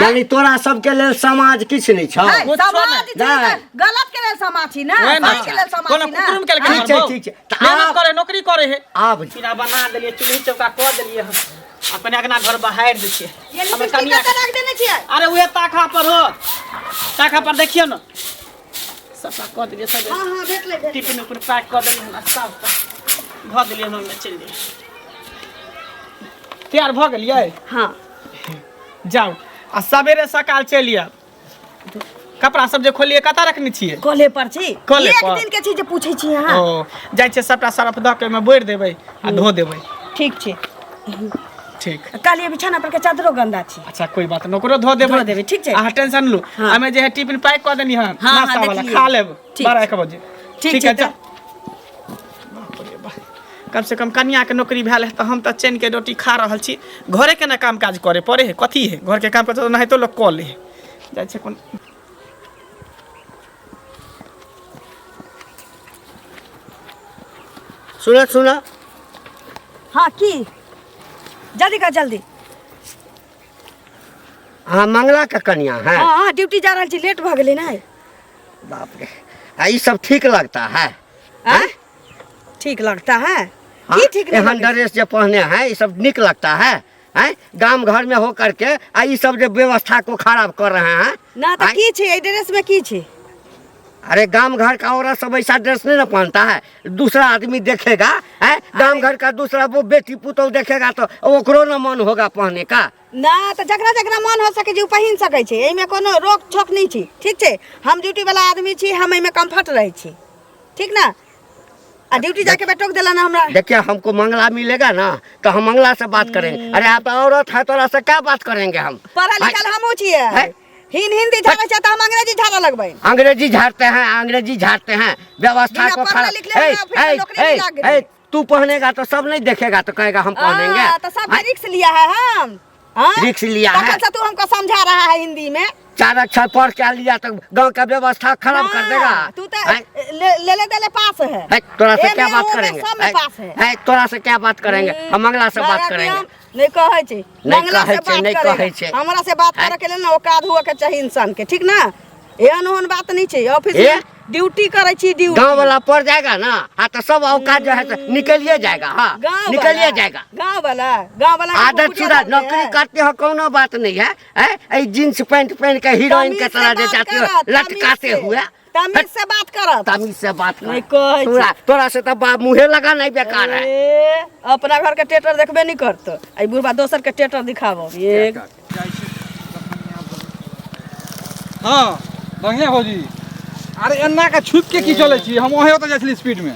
यानी तोरा सबके लेल समाज किछु नहि छौ है, कुछो समाज नहि। छी तऽ नहि। गलत के लेल समाज छी ना ओहे ना। सही के लेल समाज कोनो छी ना कुकुर के ठीक छै, ठीक छै। तऽ मेहनत आब- करे नौकरी करे है आब चूल्हा बना देलियै चूल्ही चौका कऽ देलियै हम अपने अगना घर बहारि दै छियै ये हमर लिपस्टिक कनिया कतऽ राख देने छियै अरे उहे ताखा पर हो ताखा पर देखियौ ने सबटा कऽ देलियै सब हां हां भेटलै भेटलै टिफिन उफिन पैक कऽ देलियै नाश्ता उस्ता धऽ देलियै हम ओहिमे चलि गेलियै तैयार भऽ गेलियै हां जाउ आ सवेरे सकाल चलि आयब कपड़ा सब जे खोलियै कतऽ रखने छियै कले पर छी कले एक पर। दिन के छी जे पूछै छी अहाँ ओ जाइ छियै सबटा सरफ दऽ के ओहिमे बोरि देबै आ धो देबै ठीक छै ठीक कहलियै बिछाना पर के चादरो गंदा छी अच्छा कोई बात नहीं ओकरो धो देबै धो देबै, ठीक छै? अहाँ टेंशन लू हाँ। हमे जे है टिफिन पैक कऽ देनी हन हाँ, हाँ, नाश्ता वाला देखलियै। खा लेब ठीक 12 छै। 1 बजे ठीक ठीक छै है तऽ। जा बाप रे बाप। कम से कम कनिया के नौकरी भेल है तऽ हम तऽ चैन के रोटी खा रहल छी घरे के ना काम काज करे पड़े है कथी है घर के काम काज तऽ ओनाहितो लोग कऽ ले है जाइ छै कोन सुन सुन हाँ की जल्दी कर जल्दी अहाँ मंगला के कनिया है हाँ हाँ ड्यूटी जा रहल छी लेट भऽ गेलै ने बाप रे आ ई सब ठीक लगता है आँय? ठीक लगता है हाँ? की ठीक नहीं एहन लगै? ड्रेस जे पहने हैं ये सब निक लगता है हैं गाम घर में हो करके आ ई सब जो व्यवस्था को खराब कर रहे हैं ना तऽ आँय? की छै एहि ड्रेस में की छै अरे गाम घर का औरत सब ऐसा ड्रेस नहीं ना पहनता है दूसरा आदमी देखेगा है गाम घर का दूसरा वो बेटी पुतोह देखेगा तो ओकरो ना मन होगा पहने का ना तऽ जकरा जकरा मन हो सकै छै ओ पहिन सकै छै एहिमे कोनो रोक छोक नहि छै ठीक छै हम ड्यूटी वाला आदमी छी हम एहिमे कम्फर्ट रहै छी ठीक ना आ ड्यूटी जाके बे टोक देला ना हमरा देखिए हमको मंगला मिलेगा ना तो हम मंगला से बात करेंगे अरे आप औरत है तोरा से क्या बात करेंगे हम पढ़ल लिखल हमहूँ छियै हैं? हिन हिंदी झाड़ै छै तऽ हम अंग्रेजी झाड़ऽ लगबै अंग्रेजी झाड़ते हैं अंग्रेजी झाड़ते हैं व्यवस्था बिना को पढ़ले खराब लिखले ए, हमरा ऑफिस में ए, नौकरी ए, नहीं लाग गेलै। ए, तू पहनेगा तो सब नहीं देखेगा तो कहेगा हम पहनेंगे आ, तो सब रिक्स लिया है हम हाँ? रिक्स लिया है। तखन से तू हमको समझा रहा है हिंदी में चार अक्षर पढ़ के लिया तो गांव का व्यवस्था खराब कर हाँ, देगा तू तो हैं? ले ले ले देले पास है हैं, तोरा से ए क्या में, बात ओ में, करेंगे सब में हैं, पास है हैं, तोरा से क्या बात करेंगे हम मंगला से बात बारह करेंगे नियम नहीं कहै छै नहि मंगला कहै से छै, बात नहि करेगा। कहै छै। हमरा से बात हैं? करे के लेल ना औकात हुए के चाही इंसान के ठीक ना एहन ओहन बात नहीं छै ऑफिस ए? में ड्यूटी करै छी ड्यूटी गांव वाला पड़ जाएगा ना हाँ तो सब औकात जो है तो निकलिए जाएगा हाँ गाँव निकलिए वाला, जाएगा गाँव वाला गाँव वाला के आदत कुकुरिया सुधार धरते नौकरी हैं। करते हो कोनो बात नहीं है हैं? ऐ जींस पैंट पहन के हीरोइन तमीज के से तरह जे बात जाती हो करत, तमीज लटकाते से। हुए तमीज से बात करत तमीज से बात कर नहीं कहै छै। तोरा तोरा से तो बाप मुँहे लगा नहीं बेकार है ए, अपना घर के टेटर देखबे नहीं करतो आई बुढ़बा दोसर के टेटर दिखाबो एक हाँ बढ़िया भौजी अरे एन्ना के छुप के की चलै छी हम ओहे ओतऽ जाइ छली स्पीड में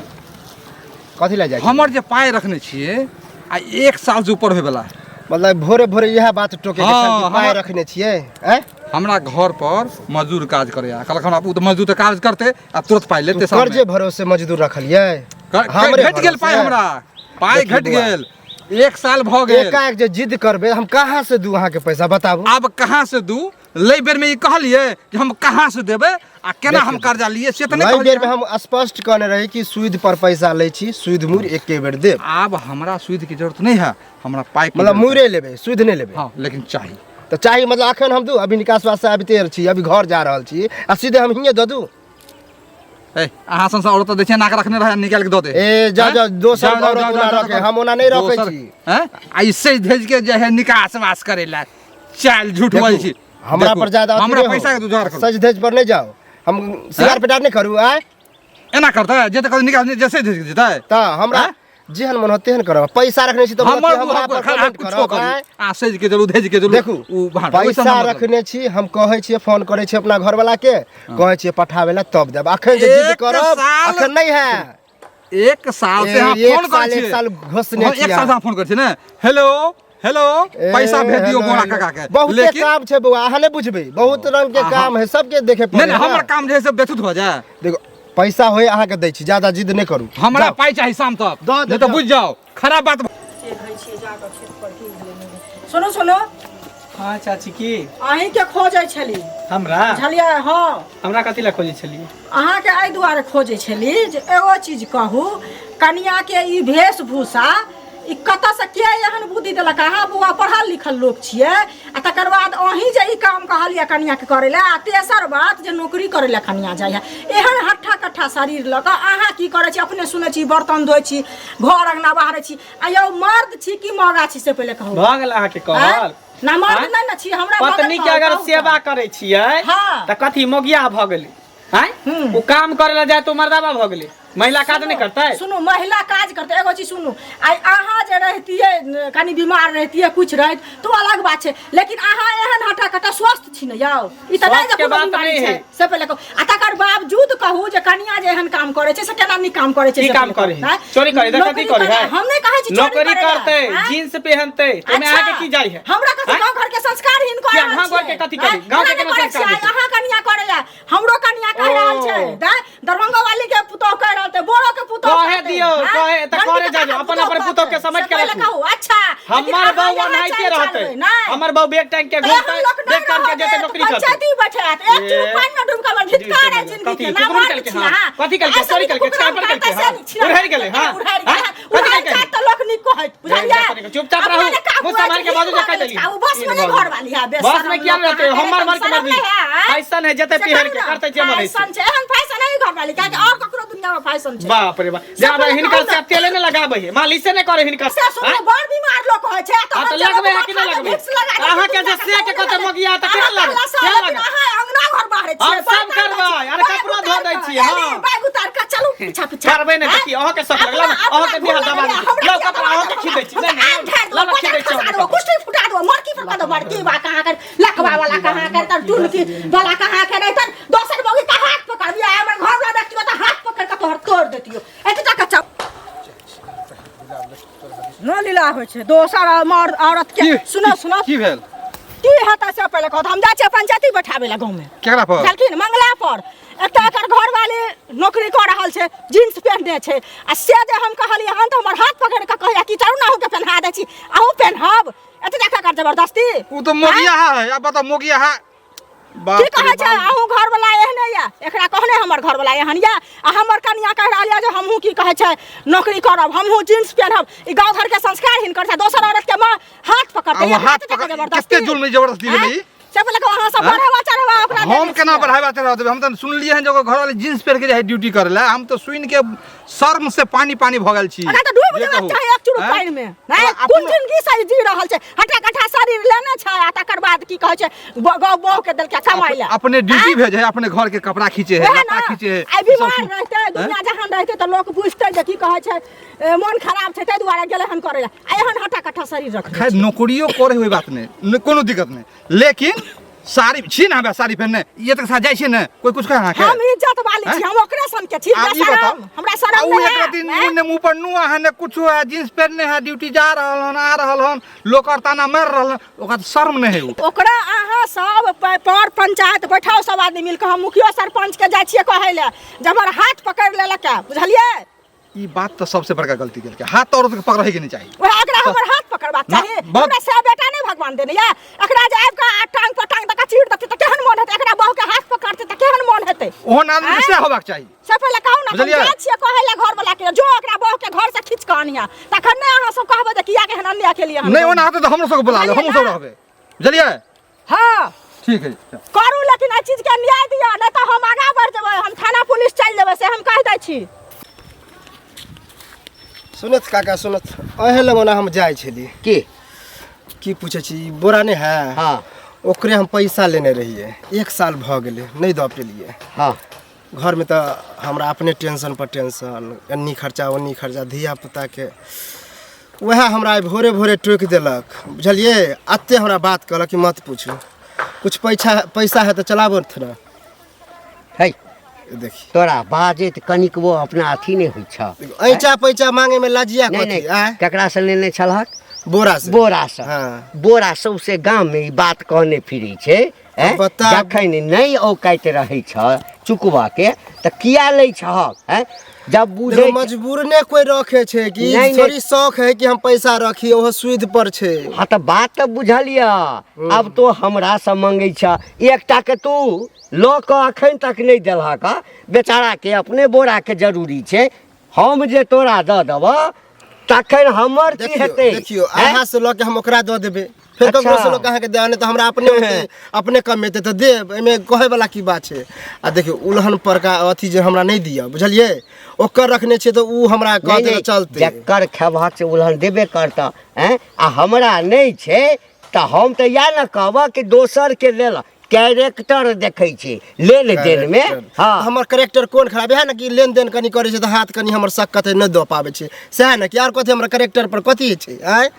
कथी लए जाइ छी? हमर जे पाइ रखने छियै आ एक साल से ऊपर होय वाला है। मतलब भोरे भोरे इएह बात टोके के हाँ, छल कि पाइ रखने छियै आँय हमरा घर पर मजदूर काज करैया कहलक हमरा ओ तऽ मजदूर तऽ काज करतै आ तुरंत पाइ लेतै सामने। कर्जे भरोसे मजदूर रखलियै हमरे घटि गेल पाइ भरोसे। हमरा पाइ देखियौ घटि बौआ। गेल एक साल भऽ गेल एकाएक जे जिद करबै हम कहाँ से दू अहाँके पैसा बताबू आब कहाँ से दू लै बेर में ई कहलियै जे हम कहाँ से देबै आ केना हम कर्जा लिए से तऽ नहि एहि बेर में कहलियै हम स्पष्ट कहने रही कि सूद पर पैसा लै छी सूद मूर एके बेर देब आब हमरा सूद के जरूरत नहीं है हमरा पाइ के मतलब जरूरत मूरे लेबै सूद नहि लेबै है। हाँ लेकिन चाही तऽ चाही मतलब अखन हम दू अभी निकास से आबिते छी अभी घर जा रहल छी आ सीधे हम हिये दऽ दू ए अहाँ सन औरत दै छै नाक रखने रहे निकाल के दऽ दे ए, जा, हैं? जा, दोसर जा, जा, औरत जा, ओना जा, जा, रखे, हम ओना नहि रखै दोसर- छी। हैं? आ ऐसे भेज के जे है निकास वास करे ला चाल झूठ बोलै छी हमरा देखू, पर ज्यादा अथी हमरा नहि हो। पैसा के जुगाड़ करू सज धज पर नहि जाओ हम सिगार पेटार नहि करू आय एना करतै जे तऽ निकास जैसे भेज के जेतै तऽ हमरा आँय? जेहन मन होत तेहन करब पैसा रखने छी तऽ हमर हमरा पर खराब कमेंट कुछो करब करी आँय? आ सज के जरूर धज के जरूर देखू उ भाड़ ओहिसँ पैसा हमरा मतलब। रखने छी हम कहै छियै फोन करै छियै अपना घरवाला के कहै छियै पठाबै ला तब देब अखन जे जिद एक करब साल- अखन नहि है एक साल से अहाँ एक फोन साल करै एक छियै साल घोसने हाँ, छी एक साल से अहाँ। अहाँ फोन करै छियै ने हेलो हेलो ए, पैसा भेज दियौ हेलो, बोरा हेलो। काका के बहुते लेकिन काम छै बौआ अहाँ नहि बुझबै बहुत रंग के अहाँ- काम है सबके देखे नहि पड़े नहि हमर काम जे है से व्यथित भऽ जाए देखो पैसा होय अहाँके दै छी ज्यादा जिद नहि करू हमरा जाउ। पाइ चाही शाम तक दऽ देब, नहि तऽ जाउ। बुझि जाउ खराब बात देखै छियै जाकऽ खेत पर की भेलै नहि भेलै। सुनू सुनू हाँ चाची की अहीँके खोजै छली हमरा बुझलियै हँ हमरा कथी लए खोजै छलियै अहाँके एहि दुआरे खोजै छली जे एगो चीज कहू कनियाके ई वेशभूषा ई कतऽसँ के एहन बुद्धि देलक अहाँ बौआ पढ़ल लिखल लोक छियै आ तकर बाद अहीँ जे ई काम कहलियै कनियाके करै लए आ तेसर बात जे नौकरी करै लए कनिया जाइ है एहन हट्ठा कट्ठा शरीर लऽ कऽ अहाँ की करै छी अपने सुनै छी बर्तन धोइ छी घर अङ्गना बाहरै छी आ यौ मर्द छी कि मौगा छी से पहिले कहू भऽ गेल अहाँके कहल ना मर्द आँय? नहि ने छी हमरा भऽ गेल पत्नी के कहू, अगर कहू सेवा तऽ। करै छियै हाँ। तऽ कथी मोगिया भऽ गेलै आँय हम्म। ओ काम करे ला जाए तो मर्दाबा भऽ गेलै महिला काज नहि करतै सुनू महिला काज करतै एगो चीज सुनू आइ अहाँ जे रहितियै न, कनि बीमार रहितियै कुछ रहैत तऽ ओ अलग बात छै लेकिन अहाँ एहन हटा कटा स्वस्थ छी ने यौ ई तऽ नहि स्वस्थ जे के कोनो बात बीमारी नहि छै है। से पहिले कहू आ तकर बावजूद कहू जे कनिया जे एहन काम करै छै से केना नीक काम करै छै की से काम पहिले करे कहू, आँय? चोरी करे नौकरी डकैती करे है हम नहि कहै छी चोरी नौकरी करै लए, करतै आँय? जींस पहनतै तो में अच्छा, अहाँके की जाइ है हमरा कथी आँय? गाँव घर के संस्कार हिनको किया आयल गाँव घर के छियै, कथी करी? आँय? गाँव के केना केना करै संस्कार छियै? हेतै? अहाँ कनिया करैया हमरो कनिया कहि रहल छै ओ। दाय दरभंगा वाली के पुतोह कहि रहल छै बोरो के पुतोह कहे कहतै, दियौ, आँय? कहे तऽ बंटी करे के जाइयो, कहाँ अपन अपन पुतोह के समझ से के पहिले रखू। कहू अच्छा लेकिन हमर अहाँ बहू यहाँ ओनाहिते चलि रहतै चलबै, नहि। हमर बहू बैग टांग के तऽ एहन घुमतै लोक नहि बैग टांग के रहत, जेतै नौकरी करतै पंचायती बैठत एक चूरू ए। पानि में डूब के धिक्कार है जिंदगी कथी के कुकुर नामर्द केलकै छी हँ अहाँ। कथी केलकै ऐसे चोरी नीक केलकै कुकरम छापर करतै केलकै से हँ नीक छिना उड़हरि गेलै हँ उड़हरि हँ गेलै कथी उड़हरि केलकै जात तऽ लोक नीक कहैत बुझलियै चुपचाप अपना रहू ने काबू मुँह सम्हारि के अछि, बाजू जे हिल कहि भऽ गेल देलियै छै। ओ बस में नहि घर वाली है बस में किया रहतै हमर मर के मरबी फैशन है जते पिहर के करतै जे मन है फैशन छै एहन फैशन है घर वाली कियाकि और ककरो दुनिया में फैशन छै बाप रे बाप जाबे पहिले हिनकर कहू से ने। तेले ने लगाबै है मालिशे ने करे हिनकर से सुनू आँय? बड़ बीमार लोक होइ छै हाँ, तऽ लगबै है कि नहि लगबै? अहाँके जे से के कहतै मगिया तऽ केना लागत? केना केना लागत? अहाँ अंगना घर बाहरे हम छियै सब करबै, अरे कपड़ो धो दै छियै, हाँ। बैग उतार के चलू पीछा पीछा करबै नहि तऽ की अहाँके शौक लगल ने अहाँके देह दबा दै छी लौ कपड़ा अहाँके खींच दै छी नहि, नहि, लौ ने खींच दै छी अहाँके कपड़ा। कुछ फुटा दो मरकी पर दो मरकी बा कहाँ कर लखवा वाला कहाँ कर तर टुनकी वाला कहाँ कर नहीं तर दोसर बगी का हाथ पकड़ लिया हमर घर वाला देखतियो त हाथ पकड़ के तोहर तोड़ देतियो एते तक कच्चा न लीला होइ छै दोसर मर्द औरत के सुनो सुनो की भेल की हेतै से पहिले कहत हम जाइ छियै पंचायती बैठाबै लए गाँवमे केकरा पर बुझलखिन मंगला पर एकटा एकर घरवाली नौकरी कऽ रहल छै जींस पहिरने छै आ से जे हम कहलियै हन तऽ हमर हाथ पकड़ि कऽ कहैया कि चलू ने अहूँके पहिना दै छी अहूँ पहिनब एते जाके कर जबरदस्ती ओ तऽ मोगियाहा है अब बताओ मोगियाहा बाप की कहै रे छै बाप। अहूँ घरवला एहने यऽ एकरा कहने हमर घरवला एहन यऽ आ हमर कनिया कहि रहल यऽ जे हमहूँ की कहै छै नौकरी करब हमहूँ जींस पहिनब ई गाँव घरके संस्कार हिनकर छै दोसर औरत के माँ हाथ पकड़तै आ वो हाथ एते पकड़ जबरदस्ती। कते जुल्म जबरदस्ती भेलै ई? से बोले अहाँ सब आँय? बढ़ावा चढ़ावा ओकरा हम देने केना छियै। बढ़ावा चढ़ावा देबै हम तऽ सुनलियै हन जे ओकर घरवाली जींस पहिर के जाइ ड्यूटी करै लए हम तऽ सुनि के शर्म से पानी पानी भऽ गेल छी ओकरा तऽ डूबि जे जेबाक कहू। चाही एक चुरू आँय? पानि मे नहि तऽ कोन अपनो- जिंदगी से जी रहल छै हटा कठा शरीर लेने छै आ तकर बाद की कहै छै गौ बहू के देलकै कमाइ लए अपने ड्यूटी भेजे है अपने घर के कपड़ा खींचे है वएह लत्ता ने खींचे है आइ ई सब बीमार रहते दुनिया जहान रहते तऽ लोक बुझते जे की कहै छै मोन खराब छै ताहि दुआरे गेलै हन करै लए आ एहन हटा कठा शरीर रखने खैर नौकरियो करे हुए बात नहीं न- कोनो दिक्कत नहीं लेकिन साड़ी छी ने हमरा साड़ी पहिरने ये तक साथ जाइ छी ने कोई कुछ कहे अहाँके हम इज्जत वाली छी हैं? हम ओकरे सन के छी आ ई बेशरम बताउ हमरा शरम आ उ नहि एक है दिन हैं? ने मुंह पर नुआ है ने कुछो है जींस पहिरने है ड्यूटी जा रहल हन आ रहल हन लोक और ताना मारि रहल हन ओकरा तऽ शर्म नहि है उ ओकरा अहाँ सब पर पंचायत बैठाउ सब आदमी मिलके हम मुखियो सरपंच के जाइ छियै कहै लए जे हमर हाथ पकड़ि लेलक है बुझलियै ई बात तऽ सबसे बड़का गलती केलकै हाथ तऽ औरत के पकड़ै के नहीं चाही वएह एकरा हमर हाथ पकड़बाक ना, चाही बहुत- हमरा से बेटा नहि भगवान देने या एकरा जे आबि कऽ आ टांग पर टांग दऽ कऽ चीर देतै तऽ केहन मोन हेतै एकरा बहू के हाथ पकड़तै तऽ केहन मोन हेतै ओहन आदमी के आँय? से होबाक चाही से पहिले कहू ने हम बुझलियै? जाइ छियै कहै लए घर वाला के जो एकरा बहू के घर से खींच कऽ अनिहा तखन नहि अहाँ सब कहबै जे किया केहन अन्याय केलियै हन नहीं ओना हेतै तऽ हमरो सबके बुला लेब हमहूँ सब रहबै बुझलियै हँ ठीक है करू लेकिन एहि चीजके न्याय दिअ नहि तऽ हम आगाँ बढ़ि जेबै हम थाना पुलिस चलि जेबै से हम कहि दै छी सुनत काका सुनत अहे लग ओना हम जाइ छली की की पूछै छी ई बोरा नहि है हाँ ओकरे हम पैसा लेने रहियै एक साल भऽ गेलै नहि दऽ पेलियै हाँ घरमे तऽ हमरा अपने टेंशन पर टेंशन एन्नी खर्चा ओन्नी खर्चा धिया पुताके वएह हमरा आइ भोरे भोरे टोकि देलक बुझलियै एते हमरा बात कहलक कि मत पूछू कुछ पैसा पैसा है तऽ चलाबथ ने है देखी तोरा बाजैत कनिकबो अपना अथी नहि होइ छह ऐचा पैचा मांगे में लजिया नहि कथी नहि आँय ककरा से लेने छलहक बोरा से बोरा से हाँ। बोरा सौसे गाम में ई बात कहने फिरै छै हैं? बताब। जखन नहि औकाइत रहै छ चुकबऽ के तऽ किया लै छहक हैं जब बुझै देखो मजबूर ने कोई रखे छै कि नहीं, नहीं। थोड़ी शौक है कि हम पैसा रखी ओहो सुद पर छै हाँ तऽ बात तऽ बुझल यऽ आब तो हमरा से मंगै छ एकटा के तू लऽ कऽ अखन तक नहि देलहक हँ। बेचारा के अपने बोरा के जरूरी छै हम जे तोरा दऽ देबऽ तखन हमर की देखियौ हेतै देखियौ हैं? अहाँ से लऽ के हम ओकरा दऽ देबै फेर ककरो से अच्छा। लऽ के अहाँके दे नहि तऽ हमरा अपने होतै, अपने कमेतै तऽ देब एहिमे कहै वला की बात छै आ देखियौ उलहन परका अथी जे हमरा नहि दिअ बुझलियै ओकर रखने छियै तऽ ओ हमरा नहि, कहतै नहि, तऽ चलतै जकर खेबहक से उलहन देबे करतह हैं आ हमरा नहि छै तऽ हम तऽ इएह ने कहबह कि दोसरके लेल कैरेक्टर देखै छै लेन देनमे कैरेक्टर। हँ हमर करेक्टर कोन खराब इएह ने कि लेन देन कनि करै छै तऽ हाथ कनि हमर सक्कत है नहि दऽ पाबै छै सएह ने कि आर कथी हमरा करेक्टर पर कथी छै आँय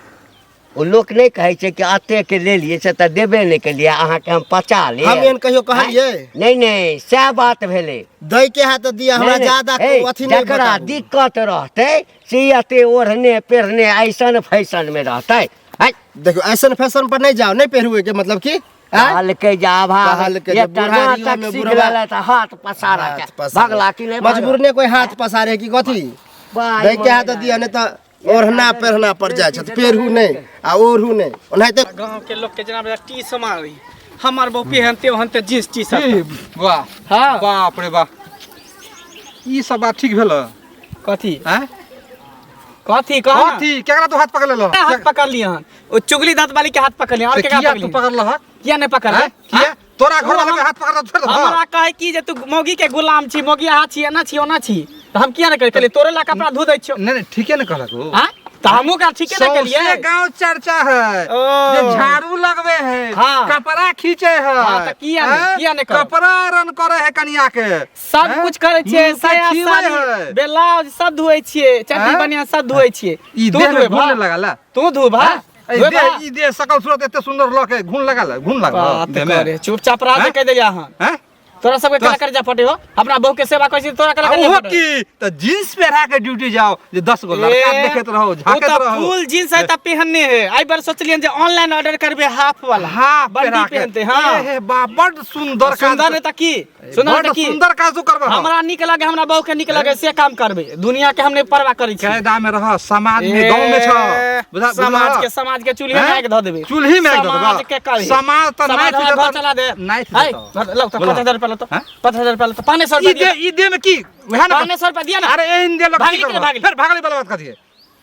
ओ लोक नहि कहै छै कि एतेक लेलियै से तऽ देबे नहि केलियै अहाँके हम पचा लेब हम एहन कहियो कहलियै? आँय? नहि नहि सएह बात भेलै दै के है तऽ दिअ हमरा नहि, नहि, ज्यादा हे, अथी नहि जकरा बताबू। दिक्कत रहतै से एते ओढ़ने पेढ़ने ऐसन फैशनमे रहतै आँय? देखियौ ऐसन फैशन पर नहि जाउ नहि पहिरू के मतलब की आँय? कहलकै जे आभा कहलकै जे एकटा बुढ़ारियोमे नाटक सीख बुढ़बा- लेलथि तऽ हाथ पसारऽ हाथ के पसारे। भगला कि नहि भगला? मजबूर ने कोई हाथ पसारे की कथी बाइ दै के है तऽ दिअ नहि तऽ ओढ़ना पेढ़ना पर जाइ छथि पेढ़ू नहि आ ओढ़ू नहि ओनाहिते गाँव के लोग के जेना टीस मारी हमर बहु पहनते ओहनते जींस टी शर्ट की वाह हाँ बाप रे बाप ई सब बात ठीक भेल कथी आँय कथी कह ना। कथी केकरा तू हाथ पकड़ लेलह हाथ पकड़ लियै हन ओ चुगली दांत वाली के हाथ पकड़ लियै और केकरा किया पकड़ तू लियै पकड़लह किया नहीं पकड़ आँय? किया तोरा घर वाला के हाथ पकड़ छोड़ दे हमरा कहे की जे तू मौगी के गुलाम छी मौगी अहाँ छी एना छी ओना छी तऽ हम किया नहीं करी कहलियै तोरे ला कपड़ा धो दै छियौ नहीं नहीं ठीके ने कहलक ओ हाँ तऽ हमहूँ का ठीके ने सौंसे केलियै गांव चर्चा है ओ। जे झाड़ू लगवे है हाँ। कपड़ा खींचे है हाँ, तऽ किया नहि- हैं? किया नहि करब? कपड़ा आयरन करे है कनिया के सब हैं? कुछ करै छियै मुँह के साया खींचे साड़ी है। ब्लाउज सब धोए छियै चड्डी हैं? बनिया सब धोए छियै ई तू देह में धोए घुन भा लगल है। तू धो भा ई धोए देह भा। ई देह सकल सूरत एते सुंदर लऽ के घुन लगल है, घुन लगल बात देह में। करे चुपचाप रह हैं? कह देलियै अहाँ हैं? तोरा सबके केना तोरा- कर्जा फटे हो अपना बहू के सेवा करै छी तोरा केना आ कर्जा ओहो फटे की तऽ जींस पहिरा के ड्यूटी जाओ जे 10 गो लड़का देखैत रहो ओ झाँकैत तऽ रहो फुल जींस है तऽ पहनने है आई बार सोचलियन जे ऑनलाइन ऑर्डर करबे हाफ वाला हाफ बंडी पहिरा के पहनते हाँ ए हे बा बड सुंदर काज सुंदर नहीं तऽ की सुंदर बड तऽ की सुंदर काज तू करबह हमरा नीक लगे हमरा बहू के नीक लगे से काम करबे दुनिया के हम नहीं परवाह करै छी कायदा में रह समाज में गांव में छ बुझा समाज के समाज के चूल्हे में हैं? आगि धऽ देबै चूल्ही में आगि धऽ देबै। समाज के कही समाज तऽ समाज नाथि हमरा घर देतौ। चला दे नाथि है, देतौ। लौ तऽ बोला। 5000 रुपया लौ तऽ हैं? 5000 रुपया लौ तऽ 500 ई रुपया दे दिअ ई दे में की वएह ना 500 रुपया दिअ ना अरे एहन दे लोग भागली की कि नहि करबह? भागली? फिर भागली वाला बात कथी है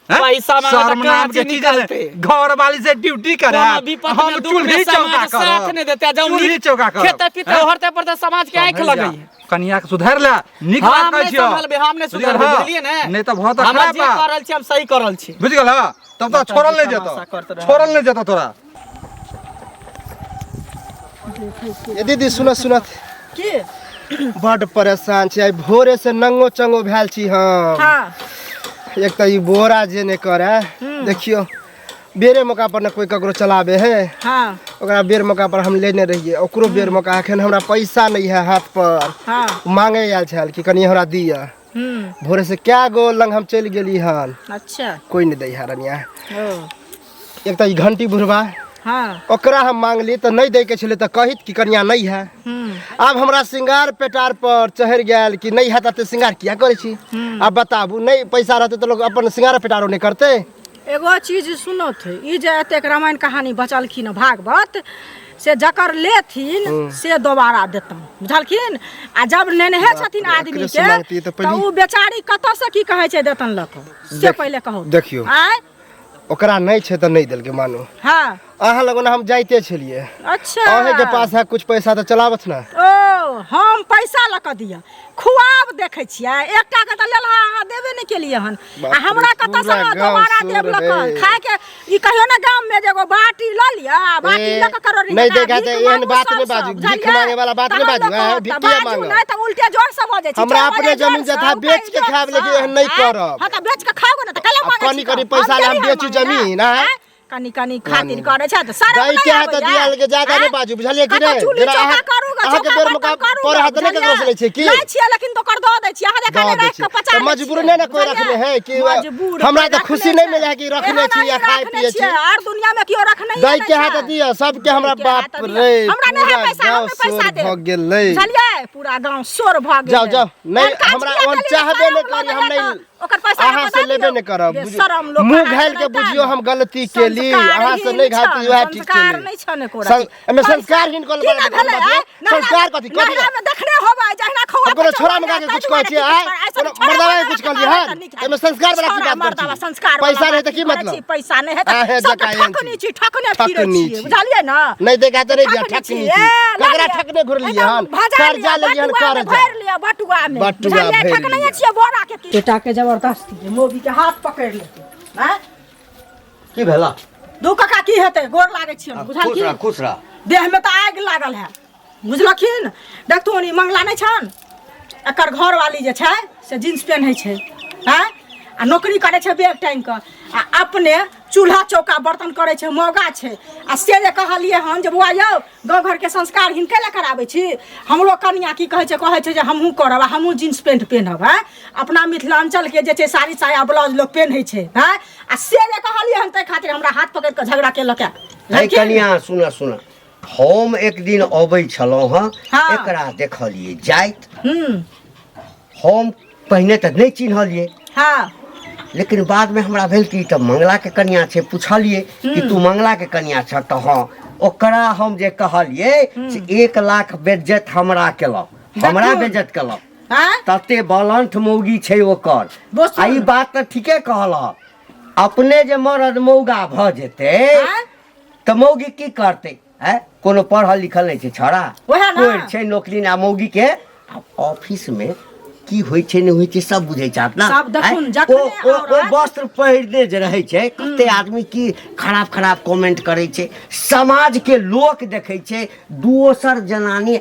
हैं? पैसा मांगे तऽ शर्म नाम के काँची चीज है। निकलतै। घर वाली से ड्यूटी करे कोनो विपद हम में दुख में चूल्ही चौका समाज साथ करब नहि देतै आ जब चूल्ही नीक चौका करब खेतै पीतै हैं? हरतै पड़तै समाज के आँखि समझि जा। लगै कनिया के सुधार ले नीक बात हम कहै नहि छियौ संभलबै हम नहि बुझि गेल, सुधरबै हाँ। बुझलियै ने नहि तऽ बहुत हमरा खराब जे बात कर रहल छी हम सही कर रहल छी बुझि गेल हाँ? तब तऽ छोड़ल नहि जेतौ तमाशा करैत रहै। छोड़ल नहि जेतौ तोरा ये दीदी सुनत सुनत की बड परेशान छी आइ भोरे से नंगो चंगो भेल छी हम हाँ एक तऽ ई बोरा जे नहि करे देखियौ बेरे मौका पर ने कोई ककरो चलाबे है हाँ ओकरा बेर मौका पर हम लेने रहियै ओकरो बेर मौका एखन हमरा पैसा नहि है हाथ पर हाँ मांगे आयल छल कि कनि हमरा दिअ भोरे से कए गो लंग हम चलि गेली हन अच्छा कोई नहि दै है रनिया ओ एक तऽ ई घंटी बुढ़बा हाँ ओकरा हम मांगली तऽ नहि दैके छलै तऽ कहित कि कनिया नहि है आब हमरा श्रृंगार पेटार पर चढ़ि गेल कि नहि है तऽ श्रृंगार किया करै छी आब बताबू नहि पैसा रहतै तऽ लोक अपन श्रृंगार पेटारो नहि करतै एगो चीज सुनत ई जे एतेक रामायण कहानी बचलखिन भागवत से जकर लेथिन से दोबारा देतन बुझलखिन आ जब नेनहे छथिन बाप रे, आदमी एकरे के से मांगती तऽ तऽ पहिले- ओ बेचारी कतऽ से की कहै छै देतन लऽ कऽ से पहिले कहू देखियौ। आँय ओकरा नहि छै तऽ नहि देलकै मानू हाँ अहाँ लग ओना हम जाइते छलियै अच्छा अहें के पास है कुछ पैसा तऽ चलाबत ना ओ हम पैसा लऽ कऽ दिअ खुआब देखै छियै एकटा के तऽ लेलहा अहाँ देबे नहि केलियै हन बाप आ रे, हमरा कतऽ से पूरा अहाँ गाँव दोबारा शोर देब लऽ कऽ है। खायके ई कहियो ने गाम में जे एगो बाटी लऽ लिअ आ बाटी ए, लऽ कऽ करोड़ी नहि जकाँ देखा भीख तऽ एहन मांगू बात नहि सबसँ, बाजू, भीख बुझलियै? मांगे वाला बात नहि तहन बाजू, लोक आँय, कहत भीख तऽ किया बाजू मांगब? नहि तऽ उल्टे जोर से बजै छी हमरा चोर अपने बजै जमीन जोरसँ, जथा उल्टे बेच के जोरसँ। खायब, लेकिन एहन नहि आँय? करब। हँ तऽ बेच के खाउ ने तऽ कैला आ मांगै कनि छी कनि तऽ? पैसा हम लए हम केली बेचू मांगै जमीन, ने? आँय? आँय? कनि कनि खातिर करै छै तऽ शरम दै नहि के है तऽ आबैया? दियाल के ज्यादा नहि आँय? बाजू बुझलियै कि कतऽ नहि चूल्ही जेना चौका अहाँ करू ग, अहाँके चौका बेर बर्तन मौका करू पर ग, हाथ नहि ककरो से लै छियै की लै छियै लेकिन तो कर दऽ दै छियै अहाँ दऽ जकाँ नहि दै राखि छियै। कऽ पचा तऽ लै मजबूर छियै, नहि ने कोइ बुझलियै? रखने है कि मजबूर हमरा कोइ तऽ रखने खुशी नहि छै। मिलै है कि रखने एहन छी या आदमी खाइ रखने पियै छी छियै, आर दुनिया में केओ रखने दै के है तऽ दिअ सबके हमरा दै के है बाप तऽ दिअ। रे हमरा नहि है पूरा पैसा हम गाँव नहि पैसा शोर देब भऽ गेलै बुझलियै पूरा गाँव शोर भऽ गेलै जाउ जाउ नहि एहन काज हमरा किया ओहन केलियै? चाहबे नहि शरम करी हम लगैया नहि तऽ। ओकर पैसा अहाँ से लेबे नहि करब। शरम लोक मुँह घायल के बुझियो हम गलती केली, अहाँ से नहि घायल वएह ठीक संस्कार केली। नहि छन एको एहिमे संस्कारहीन कोन की ना बात भेलै, आँय? संस्कार कथी कथी नहरा में देखने होबै जहिना खौआ कोनो छोरा मगा के कुछ कहै छियै, आँय? कोनो मर्दावा के कुछ कहलियै हन? एहिमे संस्कार वाला की बात मर्दावा करै छी? संस्कार पैसा नहि तऽ की मतलब? पैसा नहि है आहे तऽ सब जकाँ एहन ठकनी छी। छी ठकने फिरै ठकनी छियै छी। बुझलियै ना नहि देखा तऽ नहि दिया ठकनी ठकनी छी। छी। ए, लऽ ककरा लिअ। ठकने घुरलियै एकदम हन? भजा कर्जा लिअ, लेलियै हन बटुआ में कर्जा। भरि लिअ बटुआ में बटुआ बुझलियै भरि ठकनैये लिअ। छियै बोरा के की बेटा के जबरदस्ती जे मोगी के हाथ पकड़ि लेतै आँय की भेला दू काका की हेतै गोर लागै छियनि खुश बुझलखिन रह खुश रह देह में तऽ आगि लागल है बुझलखिन देखथुन ई मंगला नहि छनि एकर घरवाली जे छै से जींस पेन्है छै आँय आ नौकरी करै छै बैग टाँगि कऽ आ अपने चूल्हा चौका बर्तन करै छै मौगा छै आ से जे कहलियै हन जे बौआ यौ गाँव घरके संस्कार हिनके लए कराबै छी हमरो कनिया की कहै छै कहै छै जे हमहूँ करब आ हमहूँ जींस पेंट पेन्हब आँय अपना मिथिलाञ्चलके जे छै साड़ी साया ब्लाउज लोक पेन्है छै आँय आ से जे कहलियै हन ताहि खातिर हमरा हाथ पकड़ि कऽ झगड़ा केलक है कनिया सुन सुन हम एक दिन अबै छलहुँ हँ हाँ। एकरा देखलियै जाइत हूँ हम पहिने तऽ नहि चिन्हलियै हाँ लेकिन बादमे हमरा भेल कि ई तऽ मंगलाके कनिया छै पुछलियै कि तू मंगलाके कनिया छ तऽ हँ ओकरा हम जे कहलियै से 1 लाख बेज्जत हमरा केलक हमरा देखू। बेज्जत केलक आँय तते बलंठ मौगी छै ओकर दोसर। आ ई बात तऽ ठीके कहलक अपने जे मरद मौगा भऽ जेतै आँय? तऽ मौगी की करतै आँय कोनो पढ़ल लिखल नहि छै छौड़ा ओएह ने। कोइ छै नौकरी ना मौगी के आ ऑफिस में की होइ छै नहि होइ छै सब बुझै छै अपना सब देखुन, आँय? जखने ओ ओ ओ औरत- वस्त्र पहिरने जे रहै छै कते आदमी की खराब खराब कमेंट करै छै समाज के लोक देखै छै दोसर जनानी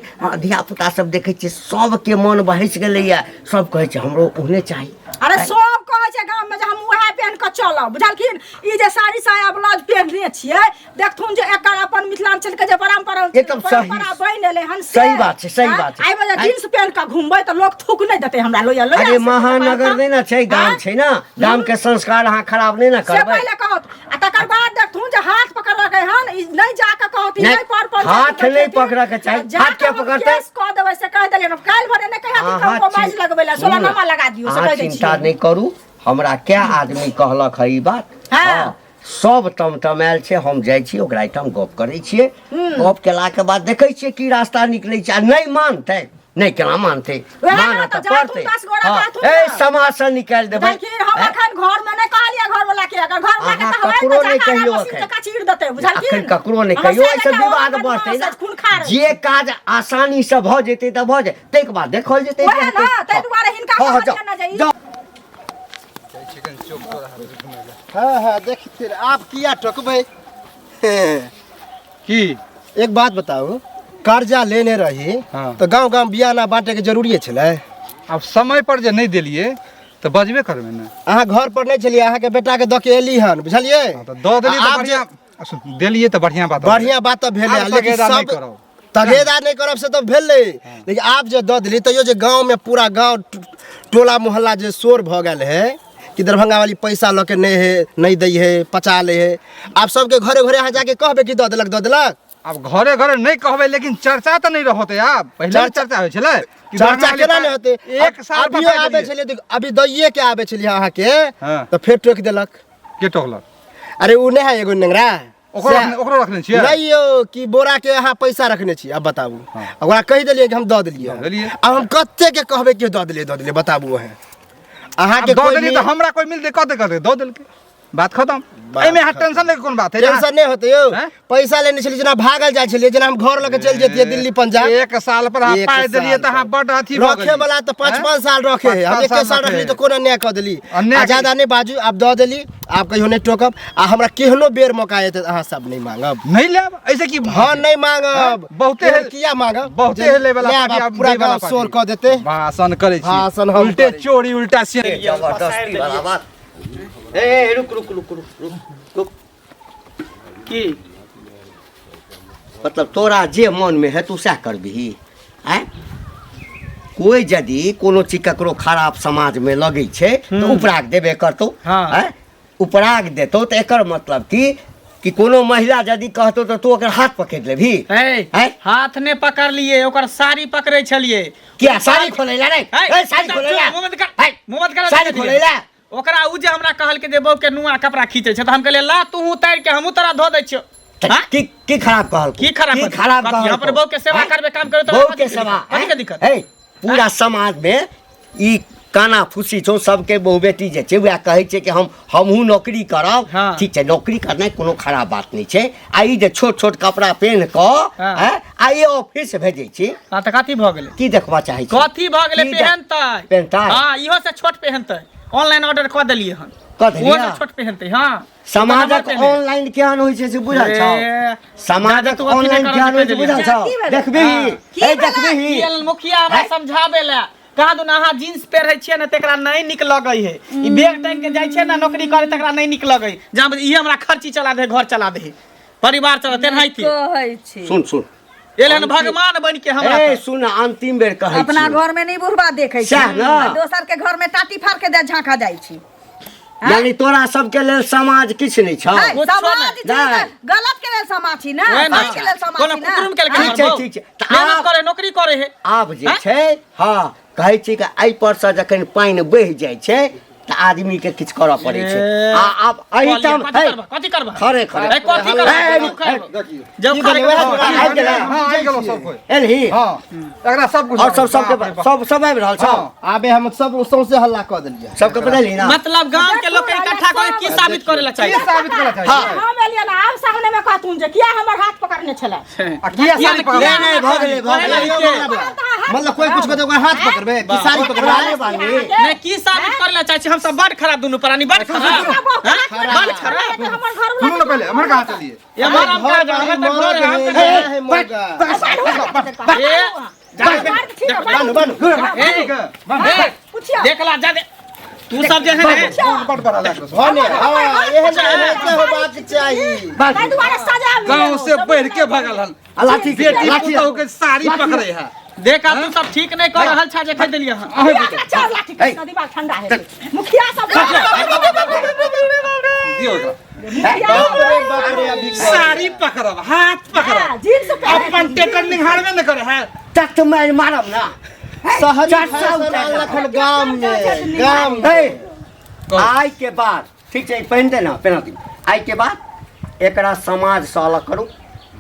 धिया पुता सब देखै छै सबके मन बहसि गेलैया सब कहै छै हमरो ओहने चाही अरे सब कहै छै गाम में जे हम उएह पेन कऽ चलब बुझलखिन ई जे साड़ी साया ब्लाउज पेहनने छियै देखथुन जे एकर अपन मिथिलांचल के जे परंपरा एकदम सही। परंपरा बनि एलै हन से सही बात छै, सही बात छै। आइ बजे जींस पेन कऽ घुमबै तऽ लोक थूक नहि देतै हमरा लोहिया लोहिया अरे से महानगर नहि ने छै गाम आँय? छै ने गाम के संस्कार अहाँ खराब नहि ने से करबै पहिले कहत आ तकर बाद देखथुन जे हाथ पकड़लकै हन ई नहि जा कऽ कहत ई नहि, नहि पर पर हाथ नहि पकड़ऽ के चाही। जा हाथ किया कऽ हम पकड़तै? केस कऽ देबै से कहि देलियै काल्हि भरे नहि कहिया अहाँ कि माइज लगबै लए सुनू सोलह ने, नामा लगा दियौ से अहाँ कहि दै चिंता छियै नहि करू हमरा कै आदमी कहलक है ई बात हाँ। हाँ, सब तमतमायल छै हम जाइ छी ओकरा एहिठाम गप करै छियै गप केलाके बाद देखै छियै की रास्ता निकलै छै आ नहि मानतै नहि केना मानतै वएह ने मानऽ तऽ तऽ जाथुन पड़तै 10 गोरा हाँ, जाथुन ए ने। समाजसँ निकालि देबै देखिन हम ए, अखन घर में नहि कहलियै घर वाला के अगर घर वाला के अहाँ कहबै ककरो तऽ नहि जाकऽ कहियौ मशीन अखन। जकाँ चीर देतै बुझलखिन अखन ककरो नहि हमर कहियौ से एहिसँ बेटा विवाद ओ बढ़तै बदमाश ने अछि, खूनखार अछि। जे काज आसानीसँ भऽ जेतै तऽ भऽ जेतै ताहिके बाद देखल जेतै जे वएह हेतै। ने, ताहि दुआरे हिनका हँ, हँ, कहलियनि ने जे ई- जाउ, जाउ। हाँ हाँ देखते आप किया टोकबै की एक बात बताउ कर्जा लेने रही हाँ। तऽ गाँव गाँव बियाना बाँटैके जरूरिए छलै आब समय पर जे नहि देलियै तऽ बजबे करबै ने अहाँ घर पर नहि छलियै अहाँके बेटाके दऽ के एली हन बुझलियै हँ, तऽ दऽ देलियै आ तऽ आब जे- बढ़िआँ सुन, देलियै तऽ बढ़िआँ बात बढ़िआँ बात तऽ भेलै आब लेकिन तगेदा नहि सब करब। तगेदा नहि करब से तऽ भेलै लेकिन आब जे दऽ देली तैयो जे गाँवमे पूरा गाँव टोला मोहल्ला जे शोर भऽ गेल है कि दरभंगा वाली पैसा लऽ के नहि है नहि दै है पचा लै है आब सबके घरे घरे अहाँ जाके कहबै कि दऽ देलक दऽ देलक आब घरे घरे नहि कहबै लेकिन चर्चा तऽ नहि रहतै आब पहिले ने चर्चा- चर्चा होइ छलै कि चर्चा दरभंगा केना वाली नहि होतै एक साल पर अभियो पाइ आबै देलियै। छलियै देखियौ, अभी दैये के आबै छलियै अहाँके हाँ। तऽ फेर टोकि देलक के टोकलक अरे ओ नहि है एगो नेंगरा ओकरो सएह। ओकरो रखने छियै नहीं यौ कि बोरा के अहाँ पैसा रखने छी अब बताबू ओकरा कहि देलियै कि हम दऽ देलियै दऽ देलियै। आब हम कते के कहबै कि दऽ देलियै दऽ देलियै बताबू अहाँ अहाँके आब दऽ कोइ देलियै तऽ मिल- हमरा कोइ मिलतै कते कते दऽ देलकै बात खतम बात एहिमे अहाँ खतम। टेंशन लैके कोन बात है टेंशन नहि होतै यौ हैं? पैसा लेने छलियै जेना भागल जाइ छलियै जेना हम घर लऽ के चलि जैतियै दिल्ली पंजाब एक साल पर अहाँ एक पाइ देलियै साल तऽ अहाँ पर। बड्ड अथी भऽ रखे गेलियै। वाला तऽ पाँच हैं? पाँच साल रखे है हम पाँच एके साल साल रखे रखली है। तऽ कोन अन्याय कऽ देली अन्याय आ ज्यादा नहि बाजू आब दऽ देली आब कहियो नहि टोकब आ हमरा केहनो बेर मौका एतै तऽ अहाँ सब नहि मांगब नहि लेब ऐसे की हाँ नहीं मांगब बहुते केहन किया मांगब बहुते हेले वाला लेब, पार्टी आब आब पूरा दै वाला गाँव शोर पार्टी। कऽ देते भाषण करै छी भाषण हम उल्टे करै छी। चोरी उल्टा से जबरदस्ती वाला बात ए ए, रुक रुक रुक रुक रुक रुक की मतलब तोरा जे मनमे हेतौ सएह करबिही आँय कोइ यदि कोनो चीज ककरो खराब समाजमे लगै छै तऽ उपराग देबे करतौ हाँ। आँय उपराग देतौ तऽ एकर मतलब कि कि कोनो महिला यदि कहतो तऽ तू ओकर हाथ पकड़ि लेबही? हे, हैं? हाथ ने पकड़लिए, ओकर साड़ी पकड़े छलिए। किया साड़ी खोलै ला रे? हे, ए, साड़ी खोलै ला। मुँह बंद कर, हे, मुँह बंद कर। साड़ी खोलै ला। ओकरा उ जे हमरा कहलकै जे बहू के नुआ कपड़ा खींचे छै, तऽ हम कहलियै ला तू उतारि के हमहूँ तोरा धो दै छियौ। तऽ हाँ? की की खराब कहलको? की खराब की कहलको? खराब कथी? कहलको? अपन बहू के सेवा हैं? करबे, काम करबे, तोरा बहू कथी के के सेवा, दिक्कत? कथी के दिक्कत? हे, पूरा समाज में ई काना फूसी छौ, सबके बहु बेटी जे छै वएह कहै छै कि हम हमहूँ नौकरी करब। हाँ। ठीक छै, नौकरी करनाइ कोनो खराब बात नहि छै। आ ई जे छोट छोट कपड़ा पेन्ह कऽ हाँ। हैं, आ ई ऑफिस भेजै छी। हाँ, तऽ कथी भऽ गेलै? की देखबऽ चाहै छी? कथी भऽ गेलै? की पेहनतै। पेहनतै? हाँ, इहो से छोट पेहनतै। ऑनलाइन ऑर्डर कऽ देलियै हन। कऽ देलियै? ओहो से छोट पेहनतै। हाँ, समाजक नम्बर पेहने। ऑनलाइन केहन होइ छै से बुझल छौ? ए, समाजक तू अथी नहि ऑनलाइन करऽ केहन होइ छै से बुझल छौ? की भेलै? देखबिही? की ए, भेलै? देखबिही? की एल मुखिया हमरा हैं? समझाबे ला कहा दुना, अहाँ जींस पहिरै छियै ने तकरा नहि नीक लगै है, ई बैग टांगि के जाइ छियै ने नौकरी करे तकरा नहि नीक लगै, जहाँ इहे हमरा खर्ची चला दे, घर चला दे, परिवार चला तेनाहिते कहै छी। सुन सुन, एल हन भगवान बन के हमरा ए तऽ। सुन, अंतिम बेर कहै अपना छियौ। घर में नहीं बुढ़बा देखै छी, सएह ने। आ दोसर के घर में टाटी फाड़ के दे झांका जाइ छी। यानी तोरा सबके लेल समाज किछु नहि छौ? है, कुछो समाज नहि। छी तऽ नहि। गलत के लेल समाज छी ना, ओहे ना। सही के लेल समाज कोनो छी ना। कुकुरुम केलकै ठीक हमर छै, बहू। ठीक छै। तऽ मेहनत आब- करे, नौकरी करे है। आब जे हैं? छै, हँ, कहै छी कि एहि पर से जखन पानि बहि जाइ छै तऽ आदमी के किछु करऽ पड़ै छै। ए, आ आब एहिठाम कथी है, करबा? कथी करबा? खरे खरे। ए, कथी करबा? ए, जब ए, देखियौ। जब की खरे भेलै? करबा। वएह आबि गेलै? हाँ, आबि गेलौ सब कोइ। एलही? हाँ, एकरा सब कुछ और सब सबके बाप रे बाप। सब सब आबि रहल छौ? हाँ। आबे हम सब सौंसे हल्ला कऽ देलियै। सबके बदलही ना? मतलब गांव के लोग के इकट्ठा करके की साबित करे ला की चाहिए? साबित करऽ चाहै हाँ। छियै? हम एलियै ने, आब सामने में कहतुन जे किया हमर हाथ पकड़ने छलै। आ किया साड़ी पकड़बै? नहि नहि, भऽ गेलै, भऽ गेलै। मतलब कोई कुछ कहतै ओकर हाथ पकड़बै कि साड़ी पकड़बै? पुराने बानी। नहीं, की साबित करे ला चाहे छी? हम सब बड़ खराब, दुनू प्राणी बड़ खराब, हैं? बड़ खराब। हमर घर सुनू ने पहिले, एम्हर कहाँ चलिए? ये हमार हम का जान, हमर तऽ घर है, हम तऽ है मौगा। ए, बान्हू बान्हू। ए, ए, पूछियो। देख ला जा दे तू सब जे है ने बड़ बड़ा लागल। भने हाँ, एहन एहन होबाक चाही। ताहि दुआरे सजा मिलल। गाँव से बढ़ के भगल हन। आ लाठी बेटी लाठी पुतहु के साड़ी पकड़े है। देख आब तू सब ठीक नहीं कर रहल छा जे खा देलियै हन। अहें एकरा चार लाठी हे। खसा, दिमाग ठंडा है मुखिया सब। दियौ एकरा। बाप रे बाप रे, अभी साड़ी पकड़ब, हाथ पकड़ब, हाँ, जींस पहने अपन टेकर निहारबे न करे है। तक मारि मारब ना। शहरी चार सौ फैशन आनलक हन गाम में, गाम में। हे, आइ के बाद ठीक छै, पहिनते ना पहिना दियौ। आइ के बाद एकरा समाज से अलग करू,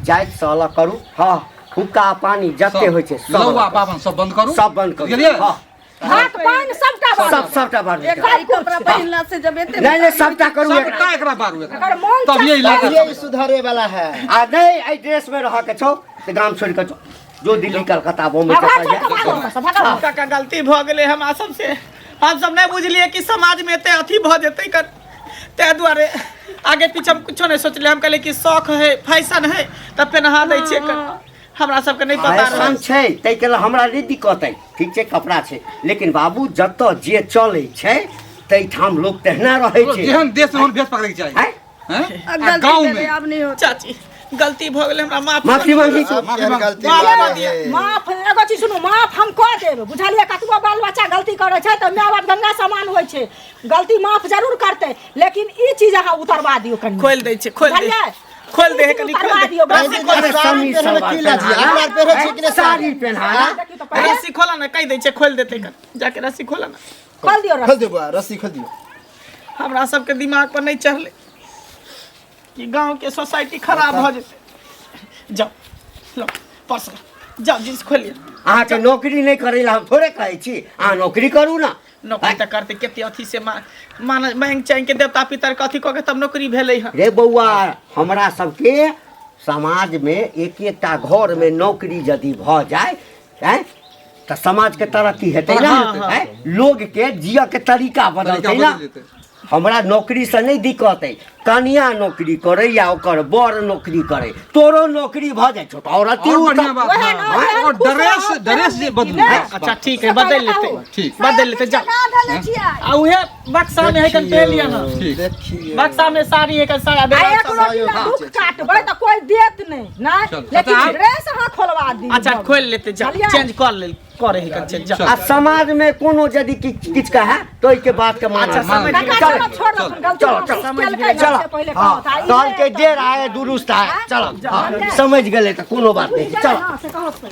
जाति से अलग करू। हँ, हुक्का पानी जते होइ छै सब लौआ अलग करू। पाबन सब बंद करू। सब बंद करू। बुझलियै? हँ, भात पानि सबटा बंद। सब सबटा बंद करू। ई कपड़ा पहिनला से जब एते नहि नहि, सबटा करू एकरा। सबटा एकरा बारू एकरा। एकर मोन तब ये इलाका ये सुधरे वाला है। आ नहि एहि ड्रेस में रहऽ के छौ तऽ गाम छोड़ि कऽ जो, जो दिल्ली कलकत्ता बॉम्बे भगा जतऽ छोड़ जाय। के भागो ओतऽ से, भगाओ। काका, गलती भऽ गेलै हमरा सबसे। हम सब नहि बुझलियै कि समाज में एते अथी भऽ जेतै कर, ताहि दुआरे आगे पीछे हम कुछो नहि सोचलियै। हम कहलियै कि शौक है, फैशन है, तऽ पेनहा दै छियै कर। हमरा सबके नहि पता फैशन रहल। छै ताहिके लेल हमरा नहि दिक्कत अइ, ठीक छै, कपड़ा छै, लेकिन बाबू जतऽ जे चलै छै ताहिठाम लोक तहिना रहै छै। जेहन देश ओहन भेष पकड़ैके चाही। आँय? हैं? आ गलती गाँव भेलै, में आब नहि होतै। चाची, गलती भऽ गेलै, हमरा माफ माफी मांगी। आब केहन गलती माफ भऽ कऽ दिअ। गेलै? माफ, एगो चीज सुनू, माफ हम कऽ देब, बुझलियै? कतबो बाल बच्चा गलती करै छै तऽ माय बाप गंगा समान होइ छै, गलती माफ जरूर करतै, लेकिन ई चीज अहाँ उतरवा दियौ कनि। खोलि दै छै, खोलि दे, बुझलियै? खोलि दे हे कनि, खोलि उतरवा दे। दियौ। रस्सी खोल अरे दे। साड़ी समी पहिरमे सलवार की लाजी? पेन्हा। हमरा आर पहिरै छियै कि नहि? साड़ी पेन्हा। देखियौ तऽ पहिले रस्सी खोला ने, कहि दै छै खोलि देतै कनि जाके रस्सी खोला ने। खोल दियौ खोल रस्सी। दियौ बौआ, रस्सी खोल दियौ। हमरा सबके दिमाग पर नहि चढ़लै कि गाँव के सोसाइटी खराब भऽ जेतै। जाओ लो पर्स लो, जाओ जींस खोलिए। अहाँके नौकरी नहि करै लए हम थोड़े कहै छी, अहाँ नौकरी करू ना। नौकरी तऽ करतै कते अथी से मान मांगि चाँगि के देवता पितर के अथी कऽ के तब नौकरी भेलै हँ। रे बौआ, हमरा सबके समाजमे एक एकटा घरमे नौकरी यदि भऽ जाय आँय तऽ समाजके तरक्की हेतै ना। आँय, लोगके जियऽ के तरीका बदलतै तरीका ना। बदलि जेतै। हमरा नौकरीसँ नहि दिक्कत अइ, कनिया नौकरी करै या ओकर बर नौकरी करै, तोरो नौकरी भऽ जाइ छौ तऽ आओर अति और बढ़िया उत्तम। बात। वएह ना, हाँ, जेहन और खुश ड्रेस रहब, ड्रेस जे तेहन बदलू। नीक। अच्छा ठीक है, बदलि लेतै। ठीक। बदलि लेतै, जाओ। लगा धले छियै। आ उहे बक्सा में है कन पेन लिया ना। ठीक। देखियौ। बक्सा में साड़ी है कन साया आ बेरा एक सब। रोटी ला दुख काटबै तऽ कोइ देत नहि, नहि, चल, लेकिन आब- ड्रेस अहाँ खोलवा दियौ। अच्छा खोलि लेतै, जाओ बुझलियै? चेंज कर लेल। करे ही कंचे जा आ समाज में कोनो यदि किछ किछ कहे तो ओहिके बात के मानना अच्छा, समझ काका चल चलो छोड़ दो गलती चलो, माफ चलो, केलकै चलो ना, से पहिले हाँ कहत आ, ई कहलकै नहि देर आए दुरुस्त आए चलो हाँ, समझ गेलै तऽ कोनो बात नहि चलो हँ, से कहत पहिले।